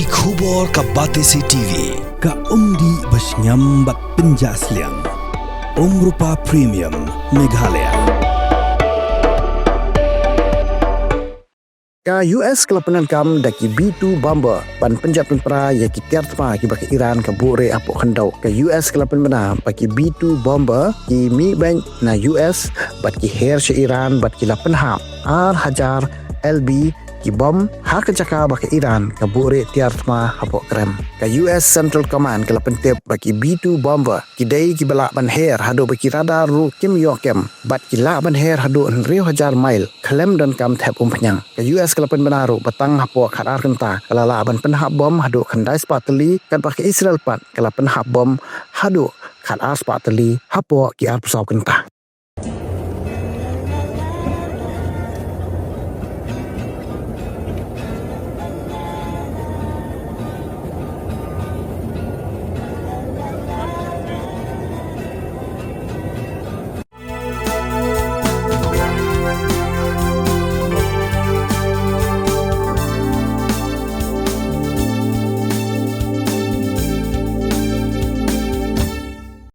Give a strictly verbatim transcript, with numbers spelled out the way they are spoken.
Ki khubor ka Batesi T V, ka umdih ba shngiam bad pynjah sliang. Umrupa Premium, Meghalaya. Ka U S ka la pyndonkam da ki B two bomber ban pynjot pynpra ïa ki tiar thma kiba ka Iran ka buhrieh hapoh khyndew. Ka U S ka la pynbna ba ki B two bomber ki mih beit na U S bad ki her sha Iran bad ki la pynhap ar hajar L B ki bom ha ka jaka ba ka Iran ka buhrieh tiar thma hapoh krem. Ka U S Central Command ka la pyntip ba ki B two bomber ki dei kiba lah ban her haduh ba ki radar ruh kim ïoh kem bad ki lah ban her haduh hynriew hajar mail khlem donkam thep umphniang. Ka U S ka la pynbna ruh ba tang hapoh khatar kynta ka la lah ban pynhap bom haduh khyndai spah tylli, katba ka Israel pat ka la pynhap bom haduh khatar spah tylli hapoh ki arphew saw kynta.